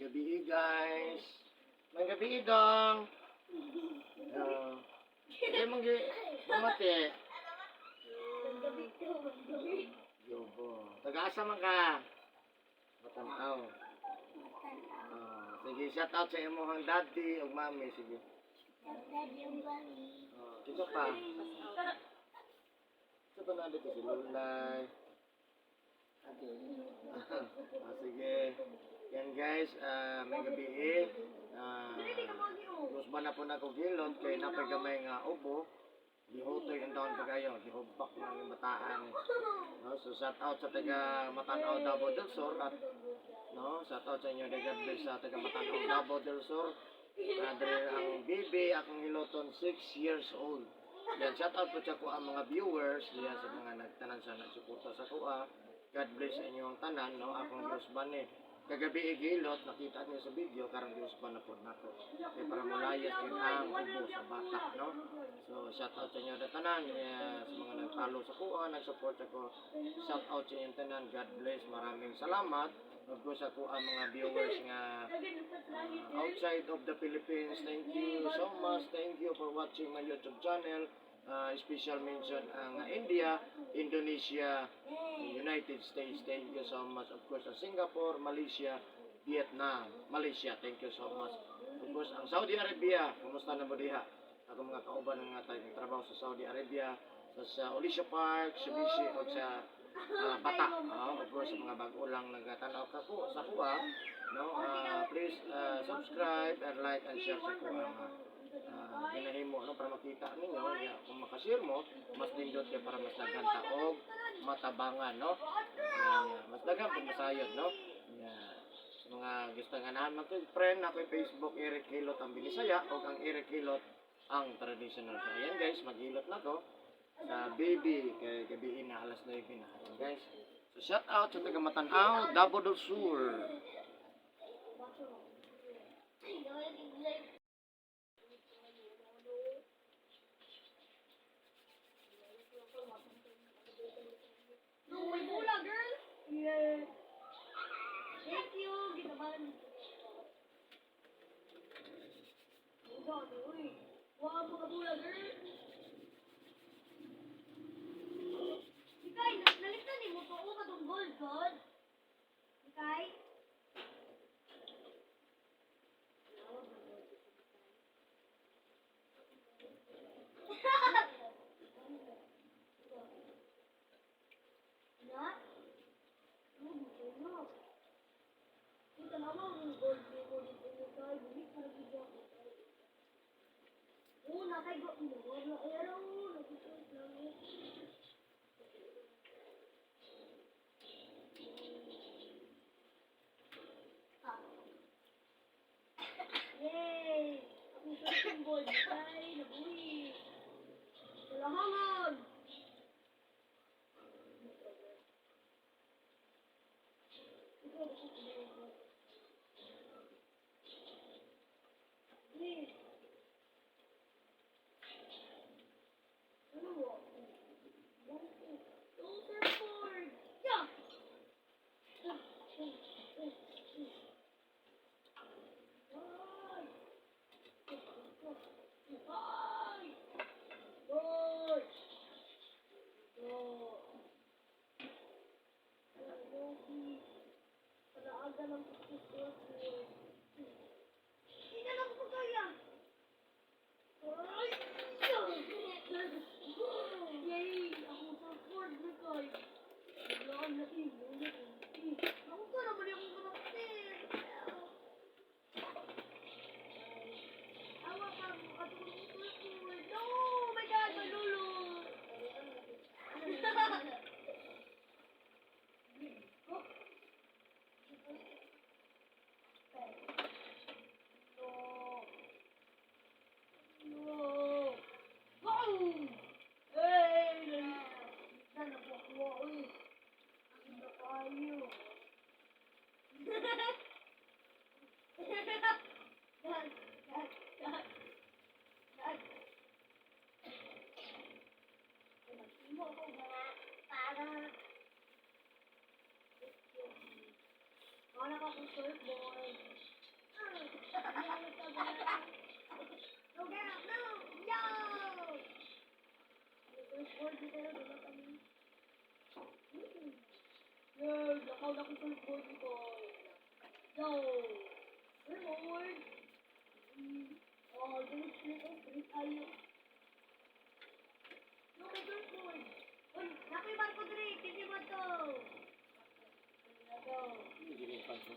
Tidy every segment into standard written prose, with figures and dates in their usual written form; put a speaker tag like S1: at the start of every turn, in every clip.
S1: Gabi, guys. May gabi, dong. Hindi mong pamati. Yobo. Taga-asa man ka? Matanaw. Ah, sige, shout out sa imong daddy ug mami, sige. Oh, kinsa pa? Kinsa pa na dito si Lulay? Ah, sige. Yan guys, may gabi eh. Ba na po na ko gilot kay napay gamay nga ubo. Gihutoy ang taon pagayo, gihubak ng yung bataan. No, so shout out sa taga Matanaw, Davao del Sur at no, shout out sa inyo, God bless sa taga Matanaw, Davao del Sur. Andre ang bibi akong hiloton 6 years old. Yan, shout out po sa ko ang mga viewers diyan sa mga nagtanan sa nagsuporta sa kuha. God bless sa inyong tanan, no, akong giusban ni. Kagabi igilot, nakita niyo sa video, karong giusban na po nako. Kay para mulayas din ang ubo sa bata, no? So, shout out sa inyo na tanan, eh, sa mga nag-follow sa kuha, nag-support sa ko. Shout out sa inyong tanan. God bless. Maraming salamat. Of course, sa kuha mga viewers nga outside of the Philippines. Thank you so much. Thank you for watching my YouTube channel. Special mention ang India, Indonesia, United States. Thank you so much. Of course, ang Singapore, Malaysia, Vietnam, Malaysia. Thank you so much. Of course, ang Saudi Arabia. Kumusta na mo diha? Ako mga kauban nga tayo trabaho sa Saudi Arabia, sa Alicia Park, sa Bisi, o sa Bata. Of course, sa mga bago lang nagtanaw ka ko sa kuha, no? Please subscribe and like and share sa kuha nga ginahimo, no, para makita ninyo ya, kung makashare mo mas nindot kay para mas daghan ta og matabangan, no? Yeah, mas daghan pag masayod, no? Yeah. Sa mga gusto nga naman ko friend ako yung Facebook Eric Hilot ang Binisaya o ang Eric Hilot ang traditional. So ayan guys, maghilot na ko sa baby kay gabi na, alas 9 na. Ayan guys. So shout out sa taga Matanaw, Davao del Sur.
S2: No, may bola, girl. Yeah. Thank you. Ginabalan. Uy. Wow, mga bola, girl. Ikay, nalitan ni mo to. O, katong gold, God. Ikay. Na? Oh, buto na. Ito naman ang gold ni mo dito ni Kai. Bumik para gid ako. Oh, nakay go. Wala ay araw. Nakita lang. Ah. Yay! Akong first gold ni Kai. Nabuhi. Kalahangan! Please. Ano mo? One, two, two, three, four. Yeah! Ay! Ay! Goal! Go! Loki. Padaaga ng pagkukuha. Hindi na lang ko kaya. Ay! Yay! Ako sa Ford na kay. Biglaan na eh. Ako ka naman yung karakter. Awa ka mo. Katulong ko. No! Oh my God! My lolo! Oh. No. No. Boom! Hey! Na nakuha uy. No. Record. Oh, don't slip off. Tayo. No, may surfboard. Uy, nakibar ko diri. Kisi ba to? Ano?
S1: Hindi rin pa siya.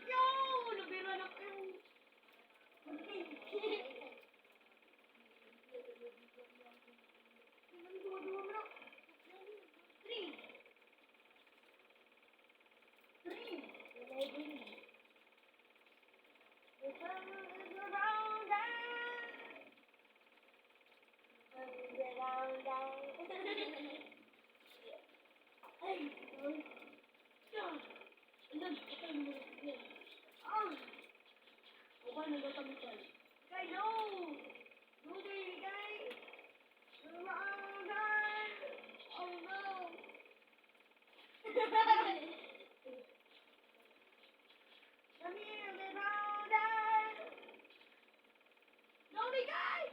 S2: Yo! Nabira na kayo. Three. Three. The sun is around and round down. Ay, ay. Alam, patay mo na. Ah! Okay, nagtatami tayo. Kay, no! No, kay, kay! Round down! Oh, no! Come here, round down! No, kay!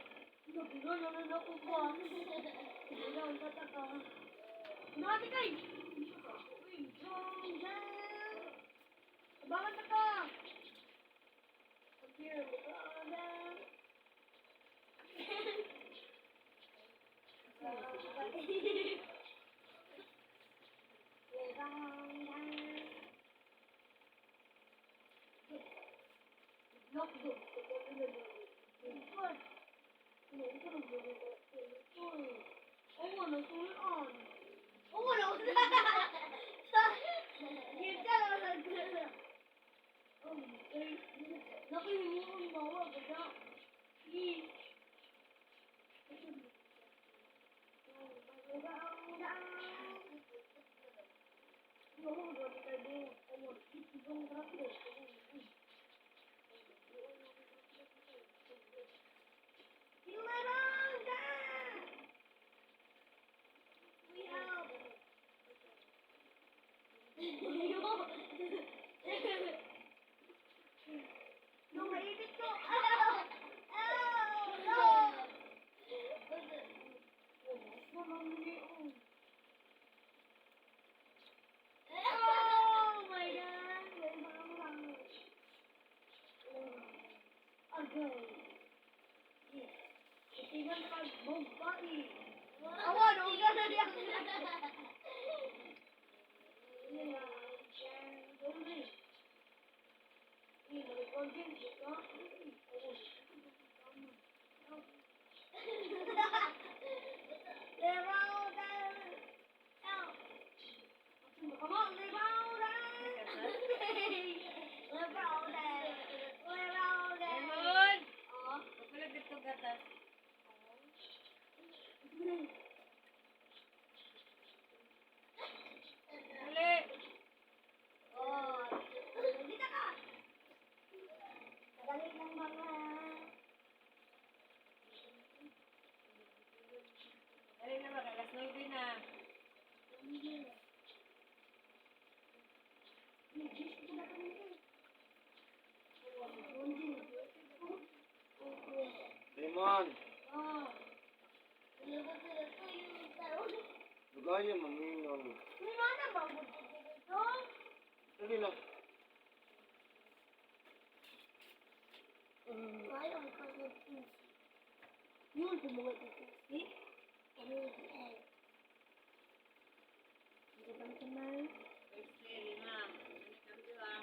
S2: No, no, no, no, no, no, no, no, no, no, kay! Abangan na ka! Here, down. Oh, nagtuloy. Oh, no. We help. No, mainit ko. Ow! Ow! No! Oh my God! Agay. Tingnan ka, bugbai. Awa, nauga na niya. Come on, LeBron! LeBron! LeBron!
S3: Raymond!
S2: Oh.
S3: Papulag dito gatas. Dali!
S2: Oh, dito ka. Tagalin ng mga.
S3: Dali na ba? Alas 9 na.
S1: Raymond,
S2: Oh.
S1: lugayan mamingon.
S2: May mana ba mo dito?
S1: Dali lang.
S2: Ayaw ko ng Yun, kumuha ito. Eh? Ano yung eh? Hindi ba naman?
S3: First lima. Ano kambyo ah?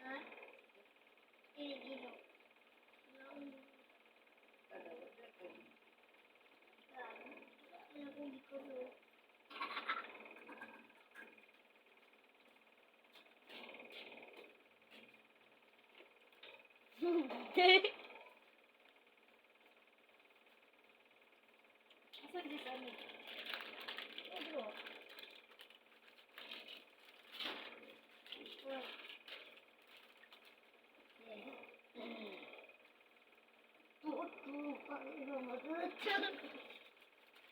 S2: Ha? Tinigino. Ano kung di ko no?
S3: Asan di sa amin?
S2: Ano?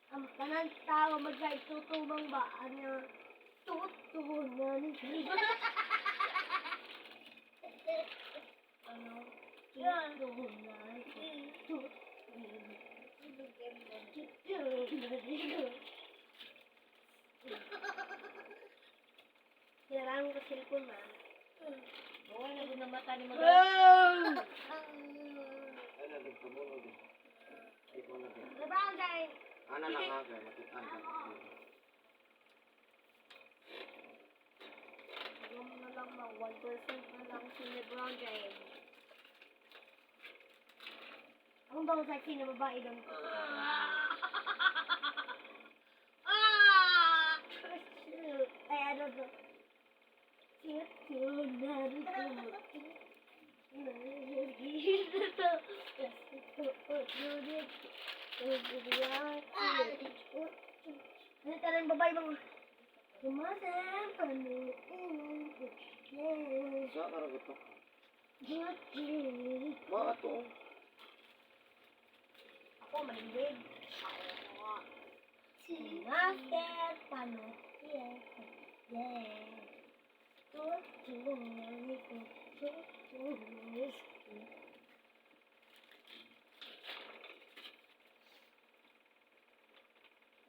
S2: Ang tanan tao magkaitutubang ba ano tutuon na ni ano tutuon na tutuon Kailangan ko cellphone ma.
S3: Wala na gud mata ni mo.
S1: Ay, nagkamunog eh. Ikaw na din.
S2: LeBron James.
S1: Ana lang ha, kaya makitaan ka.
S2: Alam mo na lang ma, 1% na lang si LeBron James. Ang bang sexy na babae doon? Ay, ano to? Ano talang babae bang Sumasam, ano,
S1: Sa karang ito. Ba, ato. Oh.
S2: Ako, mahilig. Si Master Pano. Yeah. Yeah.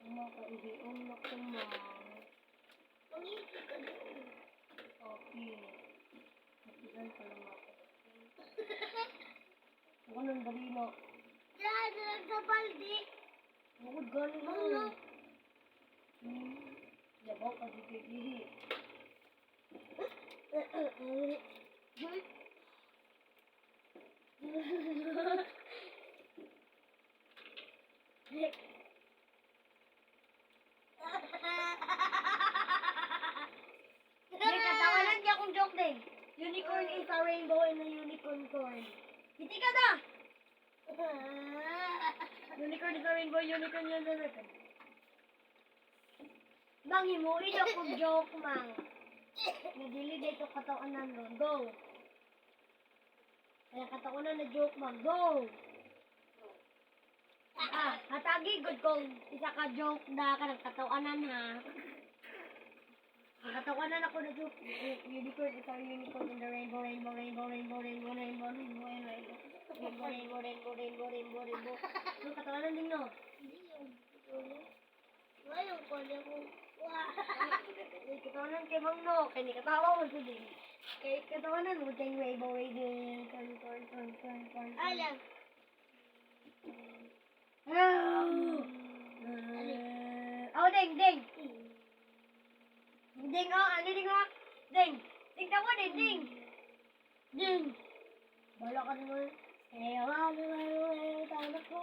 S2: Uma kaibigan na kuma. Mangiti ka doon. Okay. Nakilan pa lang ako. Ako nang dalino. Diyan, sa balde. Bukod gano'n na. Ano? Yabaw ka di kay Ihi. May katawanan niya akong joke din. Unicorn is a rainbow and a unicorn corn. Hindi ka na! Unicorn is a rainbow, unicorn, unicorn. Mang, himuin ako joke, mang. Nadili dito katawanan ron. Go! Kaya katawanan na joke, mang. Go! Ah, hatagi good kung isa ka joke na kanang katawanan ha. Ang katawanan ako na joke. Unicorn is a unicorn in the rainbow, rainbow, rainbow, rainbow, rainbow, rainbow, rainbow, rainbow, rainbow, rainbow, rainbow, rainbow, rainbow, rainbow. Ano katawanan din no? Katawanan kay Mang no, kay ni katawa mo sa din. Kay katawanan mo kay rainbow, rainbow, corn, corn, corn, corn, corn. Alam. Oh. Oh, ding, ding. Ding, oh, ano ding, oh. Ding. Ding, tawa din, ding. Ding. Bala ka naman. Eh, ano, ano, ano, tama ko.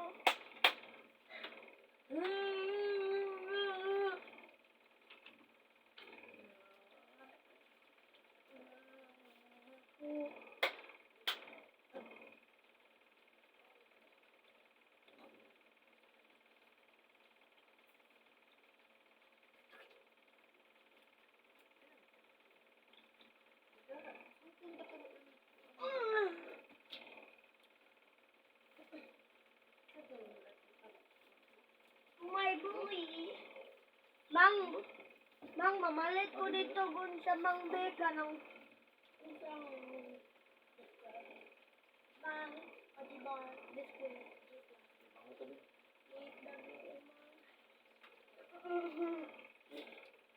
S2: My boy. Mang, mang, mamalit ko dito gun sa Mang Beka ng Mang, o diba, biscuit.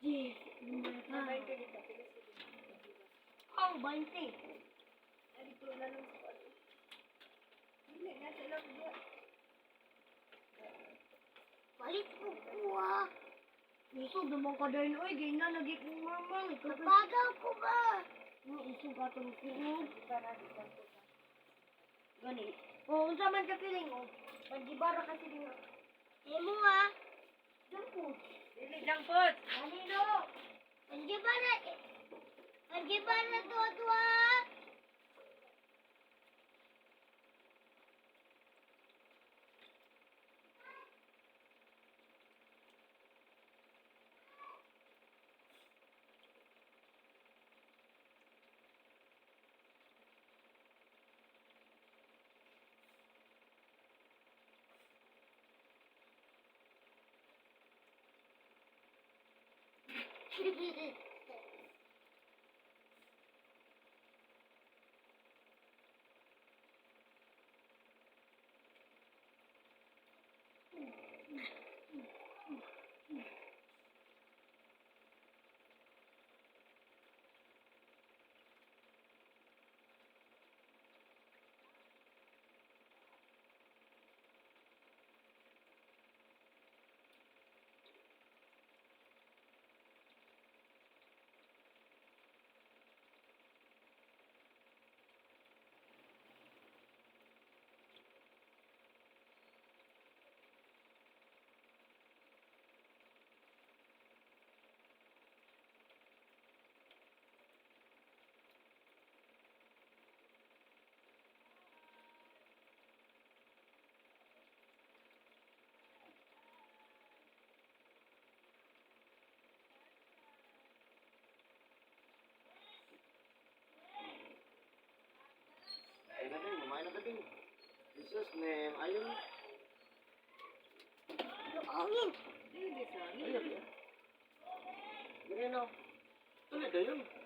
S2: Yes, oh, 20.
S3: Ilok diya.
S2: Balik ko kuha.
S4: Usog naman ka dahil, oy, gina, lagi kong mama.
S2: Napagaw ko ba?
S4: No, usog atong kuog.
S3: Di na, di ka ko.
S4: Gani. O, unsa man ka feeling, o. Pagibara ka siling, o.
S2: Imo ah.
S4: Jump food.
S3: Dili junk food.
S4: Gani, no.
S2: Panjibara. Panjibara dua-dua.
S1: Ay na din, kumain na ka din. Jesus name, ayun.
S2: Angin.
S3: Dili sa angin.
S1: Ayun. Ganyan na. Tuloy na yun.